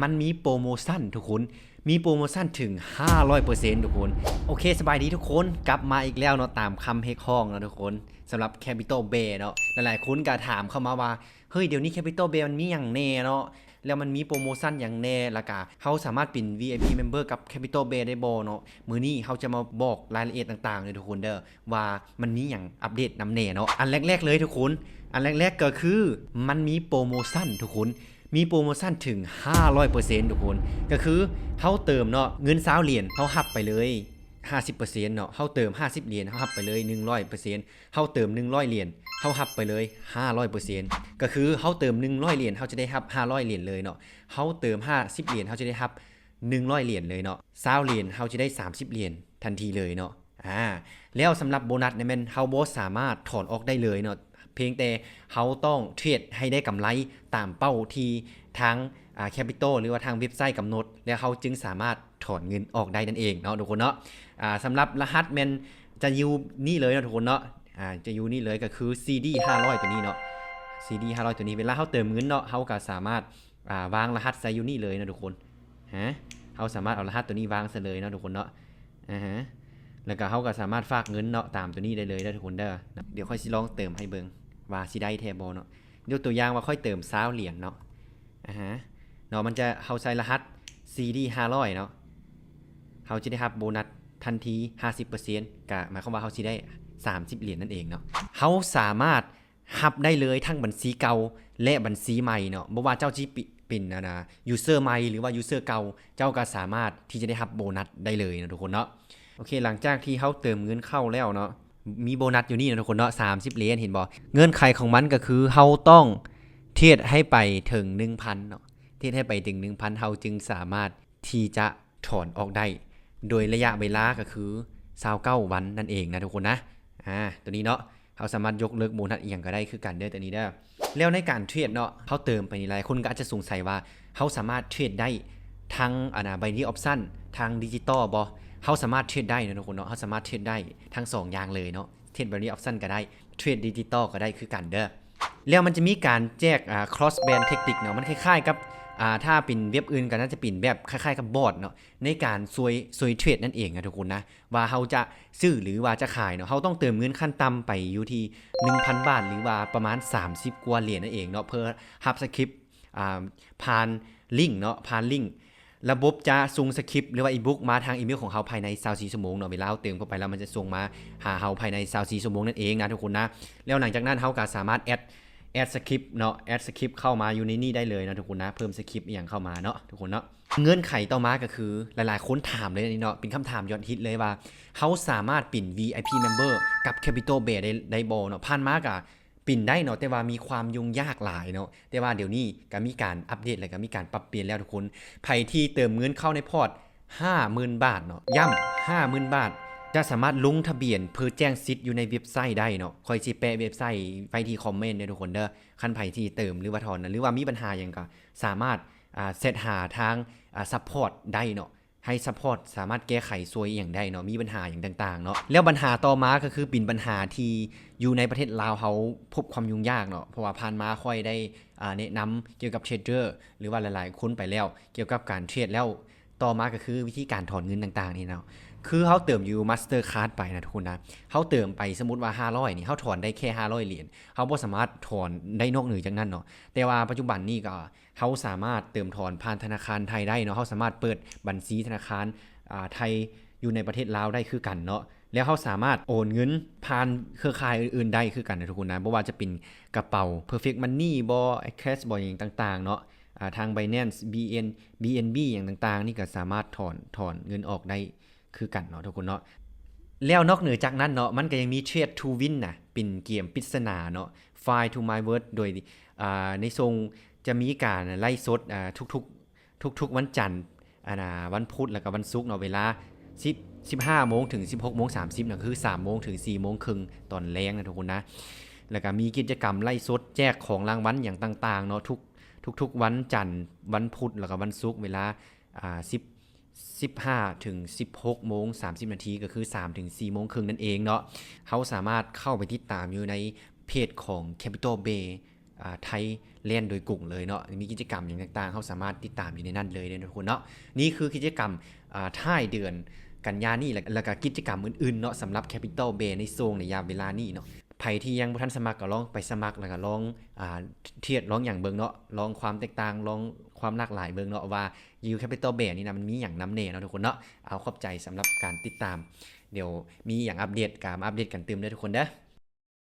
ມັນມີໂປຣໂມຊັນທຸກຄົນ ມີໂປຣໂມຊັນເຖິງຫ້າຮ້ອຍເປີເຊັນທຸກຄົນ. ໂອເຄ ສະບາຍດີທຸກຄົນ ກັບມາອີກແລ້ວເນາະ ຕາມຄຳຮຽກຮ້ອງເນາະທຸກຄົນ ສຳລັບ Capital Bear ເນາະ. ຫຼາຍໆຄົນກໍຖາມເຂົ້າມາວ່າ ເຮີ້ຍ ດຽວນີ້ Capital Bear ມັນມີຫຍັງແດ່ເນາະ ແລ້ວມັນມີໂປຣໂມຊັນຫຍັງແດ່ ແລ້ວກະເຮົາສາມາດເປັນ VIP Member ກັບ Capital Bear ໄດ້ບໍ່ເນາະ. ມື້ນີ້ເຮົາຈະມາບອກລາຍລະອຽດຕ່າງໆເດີທຸກຄົນເດີ ວ່າມັນມີຫຍັງອັບເດດນຳແດ່ເນາະ. ອັນແລກໆເລີຍທຸກຄົນ ອັນແລກໆກໍຄືມັນມີໂປຣໂມຊັນທຸກຄົນ ມີໂປຣໂມຊັນເຖິງຫ້າຮ້ອຍເປີເຊັນທຸກຄົນ ກໍຄືເຮົາເຕີມເນາະ ເງິນຊາວຫຼຽນ ເຮົາຮັບໄປເລີຍຫ້າສິບເປີເຊັນເນາະ ເຮົາເຕີມຫ້າສິບຫຼຽນ ເຮົາຮັບໄປເລີຍໜຶ່ງຮ້ອຍເປີເຊັນ ເຮົາເຕີມໜຶ່ງຮ້ອຍຫຼຽນ ເຮົາຮັບໄປເລີຍຫ້າຮ້ອຍເປີເຊັນ ກໍຄືເຮົາເຕີມໜຶ່ງຮ້ອຍຫຼຽນ ເຮົາຈະໄດ້ຮັບຫ້າຮ້ອຍຫຼຽນເລີຍເນາະ ເຮົາເຕີມຫ້າສິບຫຼຽນ ເຮົາຈະໄດ້ຮັບໜຶ່ງຮ້ອຍຫຼຽນເລີຍເນາະ ຊາວຫຼຽນ ເຮົາຈະໄດ້ສາມສິບຫຼຽນທັນທີເລີຍເນາະ. ອາ ແລ້ວສຳລັບໂບນັດນີ້ແມ່ນເຮົາບໍ່ສາມາດຖອນອອກໄດ້ເລີຍເນາະ ພຽງແຕ່ເຮົາຕ້ອງເທຣດໃຫ້ໄດ້ກຳໄລຕາມເປົ້າທີ່ທາງ ອາ Capital ຫຼືວ່າທາງເວັບໄຊກຳນົດ ແລ້ວເຮົາຈຶ່ງສາມາດຖອນເງິນອອກໄດ້ນັ້ນເອງເນາະທຸກຄົນເນາະ. ອາ ສຳລັບລະຫັດແມ່ນຈະຢູ່ນີ້ເລີຍເນາະທຸກຄົນເນາະ ອາ ຈະຢູ່ນີ້ເລີຍ ກໍຄື CAD ຫ້າຮ້ອຍ ຕົວນີ້ເນາະ CAD ຫ້າຮ້ອຍ ຕົວນີ້ ເວລາເຮົາເຕີມເງິນເນາະ ເຮົາກໍສາມາດ ອາ ວາງລະຫັດໃສ່ຢູ່ນີ້ເລີຍເນາະທຸກຄົນ. ຮະ ເຮົາສາມາດເອົາລະຫັດຕົວນີ້ວາງໃສ່ເລີຍເນາະທຸກຄົນເນາະ. ອາຮະ ແລ້ວກໍເຮົາກໍສາມາດຝາກເງິນເນາະ ຕາມຕົວນີ້ໄດ້ເລີຍເດີທຸກຄົນເດີ. ດຽວຂ້ອຍຊິລອງເຕີມໃຫ້ເບິ່ງວ່າຊິໄດ້ແທ້ບໍ່ເນາະ. ຍົກຕົວຢ່າງວ່າຂ້ອຍເຕີມຊາວຫຼຽນເນາະ. ອາຮະ ເນາະ ມັນຈະ ເຮົາໃສ່ລະຫັດ CAD ຫ້າຮ້ອຍ ເນາະ ເຮົາຈະໄດ້ຮັບໂບນັດທັນທີຫ້າສິບເປີເຊັນ ກໍໝາຍຄວາມວ່າເຮົາຊິໄດ້ສາມສິບຫຼຽນນັ້ນເອງເນາະ. ເຮົາສາມາດ ຮັບໄດ້ເລີຍທັງບັນຊີເກົ່າ ແລະ ບັນຊີໃໝ່ເນາະ. ບໍ່ວ່າເຈົ້າຊິເປັນ ເປັນ ອັນນ່າ user ໃໝ່ ຫຼືວ່າ user ເກົ່າ ເຈົ້າກໍສາມາດທີ່ຈະໄດ້ຮັບໂບນັດໄດ້ເລີຍເນາະທຸກຄົນເນາະ. ໂອເຄ ຫຼັງຈາກທີ່ເຮົາເຕີມເງິນເຂົ້າແລ້ວເນາະ ມີໂບນັດຢູ່ນີ້ເນາະທຸກຄົນເນາະ ສາມສິບຫຼຽນ ເຫັນບໍ່? ເງື່ອນໄຂຂອງມັນກໍຄືເຮົາຕ້ອງເທຣດໃຫ້ໄປເຖິງໜຶ່ງພັນເນາະ ເທຣດໃຫ້ໄປເຖິງໜຶ່ງພັນ ເຮົາຈຶ່ງສາມາດທີ່ຈະ ຖອນອອກໄດ້ ໂດຍໄລຍະເວລາກໍຄືຊາວເກົ້າວັນນັ້ນເອງນະທຸກຄົນນະ. ອາ ຕົວນີ້ເນາະ ເຮົາສາມາດຍົກເລີກໂບນັດອີ່ຫຍັງກໍໄດ້ຄືກັນເດີ ຕົວນີ້ເດີ. ແລ້ວໃນການເທຣດເນາະ ເຮົາເຕີມໄປນີ້ ຫຼາຍຄົນກໍອາດຈະສົງໄສວ່າ ເຮົາສາມາດເທຣດໄດ້ທັງ ອັນນ່າ binary option ທັງດິຈິຕອລບໍ່? ເຮົາສາມາດເທຣດໄດ້ນະທຸກຄົນເນາະ ເຮົາສາມາດເທຣດໄດ້ທັງສອງຢ່າງເລີຍເນາະ ເທຣດ binary option ກໍໄດ້ ເທຣດດິຈິຕອລກໍໄດ້ຄືກັນເດີ. ແລ້ວມັນຈະມີການແຈກ ອາ cross brand tactic ເນາະ ມັນຄ້າຍໆກັບ ອາ ຖ້າເປັນເວັບອື່ນກໍໜ້າຈະເປັນແບບຄ້າຍໆກັບບອດເນາະ ໃນການຊ່ວຍ ຊ່ວຍເທຣດນັ້ນເອງນະທຸກຄົນນະ ວ່າເຮົາຈະຊື້ ຫຼືວ່າຈະຂາຍເນາະ. ເຮົາຕ້ອງເຕີມເງິນຂັ້ນຕ່ຳໄປຢູ່ທີ່ໜຶ່ງພັນບາດ ຫຼືວ່າປະມານສາມສິບກວ່າຫຼຽນນັ້ນເອງເນາະ ເພື່ອຮັບສະຄຣິບ ອາ ຜ່ານລິ້ງເນາະ ຜ່ານລິ້ງ. ລະບົບຈະສົ່ງສະຄຣິບ ຫຼືວ່າ e-book ມາທາງອີເມວຂອງເຮົາພາຍໃນຊາວສີ່ຊົ່ວໂມງເນາະ. ເວລາເຮົາເຕີມເຂົ້າໄປແລ້ວ ມັນຈະສົ່ງມາຫາເຮົາພາຍໃນຊາວສີ່ຊົ່ວໂມງນັ້ນເອງນະທຸກຄົນນະ. ແລ້ວຫຼັງຈາກນັ້ນເຮົາກໍສາມາດ add add ສະຄຣິບເນາະ add ສະຄຣິບເຂົ້າມາຢູ່ໃນນີ້ໄດ້ເລີຍເນາະທຸກຄົນນະ ເພີ່ມສະຄຣິບອີ່ຫຍັງເຂົ້າມາເນາະທຸກຄົນເນາະ. ເງື່ອນໄຂຕໍ່ມາກໍຄື ຫຼາຍໆຄົນຖາມເລີຍນີ້ເນາະ ເປັນຄຳຖາມຍອດຮິດເລີຍວ່າ ເຮົາສາມາດເປັນ VIP member ກັບ Capital Bear ໄດ້ ໄດ້ບໍ່ເນາະ? ຜ່ານມາກໍເປັນໄດ້ເນາະ ແຕ່ວ່າມີຄວາມຫຍຸ້ງຍາກຫຼາຍເນາະ. ແຕ່ວ່າດຽວນີ້ກໍມີການອັບເດດ ແລ້ວກໍມີການປັບປ່ຽນແລ້ວທຸກຄົນ. ໃຜທີ່ເຕີມເງິນເຂົ້າໃນພອດ ຫ້າໝື່ນບາດເນາະ ຢ້ຳ ຫ້າໝື່ນບາດ ຈະສາມາດລົງທະບຽນເພື່ອແຈ້ງສິດຢູ່ໃນເວັບໄຊໄດ້ເນາະ. ຂ້ອຍຊິແປະເວັບໄຊໄວ້ທີ່ຄອມເມັນເດີທຸກຄົນເດີ. ຄັນໃຜທີ່ເຕີມ ຫຼືວ່າຖອນນະ ຫຼືວ່າມີບັນຫາຫຍັງກໍສາມາດ ອາ ແຊັດຫາທາງ ອາ ຊັບພອດໄດ້ເນາະ ໃຫ້ຊັບພອດສາມາດແກ້ໄຂຊ່ວຍອີ່ຫຍັງໄດ້ເນາະ ມີບັນຫາຫຍັງຕ່າງໆເນາະ. ແລ້ວບັນຫາຕໍ່ມາກໍຄືເປັນບັນຫາທີ່ຢູ່ໃນປະເທດລາວເຮົາພົບຄວາມຫຍຸ້ງຍາກເນາະ ເພາະວ່າຜ່ານມາຂ້ອຍໄດ້ ອາ ແນະນຳກ່ຽວກັບເທຣດເດີ ຫຼືວ່າຫຼາຍໆຄົນໄປແລ້ວ ກ່ຽວກັບການເທຣດແລ້ວ ຕໍ່ມາກໍຄືວິທີການຖອນເງິນຕ່າງໆນີ້ເນາະ. ຄືເຮົາເຕີມຢູ່ Mastercard ໄປນະທຸກຄົນນະ ເຮົາເຕີມໄປ ສົມມຸດວ່າຫ້າຮ້ອຍນີ້ ເຮົາຖອນໄດ້ແຄ່ຫ້າຮ້ອຍຫຼຽນ ເຮົາບໍ່ສາມາດຖອນໄດ້ນອກເໜືອຈາກນັ້ນເນາະ. ແຕ່ວ່າປັດຈຸບັນນີ້ກໍ ເຮົາສາມາດເຕີມຖອນຜ່ານທະນາຄານໄທໄດ້ເນາະ ເຮົາສາມາດເປີດບັນຊີທະນາຄານ ອາ ໄທຢູ່ໃນປະເທດລາວໄດ້ຄືກັນເນາະ. ແລ້ວເຮົາສາມາດໂອນເງິນຜ່ານເຄືອຂ່າຍອື່ນໆໄດ້ຄືກັນນະທຸກຄົນນະ ບໍ່ວ່າຈະເປັນກະເປົາ Perfect Money ບໍ Cash ບໍ ຫຍັງຕ່າງໆເນາະ ອາ ທາງ Binance BN BNB ຫຍັງຕ່າງໆນີ້ກໍສາມາດຖອນ ຖອນເງິນອອກໄດ້ຄືກັນເນາະທຸກຄົນເນາະ. ແລ້ວນອກເໜືອຈາກນັ້ນເນາະ ມັນກໍຍັງມີ Trade to Win ນະ ເປັນເກມປິດສະໜາເນາະ Find to My Worth ໂດຍ ອາ ໃນຊ່ວງຈະມີການໄລຟ໌ສົດ ອາ ທຸກໆ ທຸກໆວັນຈັນ ອັນນ່າ ວັນພຸດ ແລ້ວກໍວັນສຸກເນາະ ເວລາສິບ ສິບຫ້າໂມງເຖິງສິບຫົກໂມງສາມສິບນະ ກໍຄືສາມໂມງເຖິງສີ່ໂມງເຄິ່ງຕອນແລງນະທຸກຄົນນະ. ແລ້ວກໍມີກິດຈະກຳໄລຟ໌ສົດແຈກຂອງລາງວັນຫຍັງຕ່າງໆເນາະ ທຸກ ທຸກໆວັນຈັນ ວັນພຸດ ແລ້ວກໍວັນສຸກ ເວລາ ອາ ສິບ ສິບຫ້າເຖິງສິບຫົກໂມງສາມສິບນາທີ ກໍຄືສາມເຖິງສີ່ໂມງເຄິ່ງນັ້ນເອງເນາະ. ເຮົາສາມາດເຂົ້າໄປຕິດຕາມຢູ່ໃນເພຈຂອງ Capital Bear ອ່າ ໄທແລນໂດຍກົງເລີຍເນາະ. ມີກິດຈະກຳຫຍັງຕ່າງໆ ເຮົາສາມາດຕິດຕາມຢູ່ໃນນັ້ນເລີຍເດ້ອທຸກຄົນເນາະ. ນີ້ຄືກິດຈະກຳ ອ່າ ທ້າຍເດືອນກັນຍານີ້ ແລະ ແລະກະກິດຈະກຳອື່ນໆເນາະ ສຳລັບ Capital Bear ໃນຊ່ວງໄລຍະເວລານີ້ເນາະ. ໃຜທີ່ຍັງບໍ່ທັນສະໝັກກໍລອງໄປສະໝັກ ແລ້ວກໍລອງ ອ່າ ທຽດ ລອງຫຍັງເບິ່ງເນາະ, ລອງຄວາມແຕກຕ່າງ ລອງຄວາມຫຼາກຫຼາຍເບິ່ງເນາະ ວ່າ Yield Capital Bear ນີ້ນະ ມັນມີຫຍັງນຳແດ່ເນາະທຸກຄົນເນາະ. ເອົາ ຂອບໃຈສຳລັບການຕິດຕາມ. ດຽວມີຫຍັງອັບເດດກໍມາອັບເດດກັນຕື່ມເດີທຸກຄົນເດີ.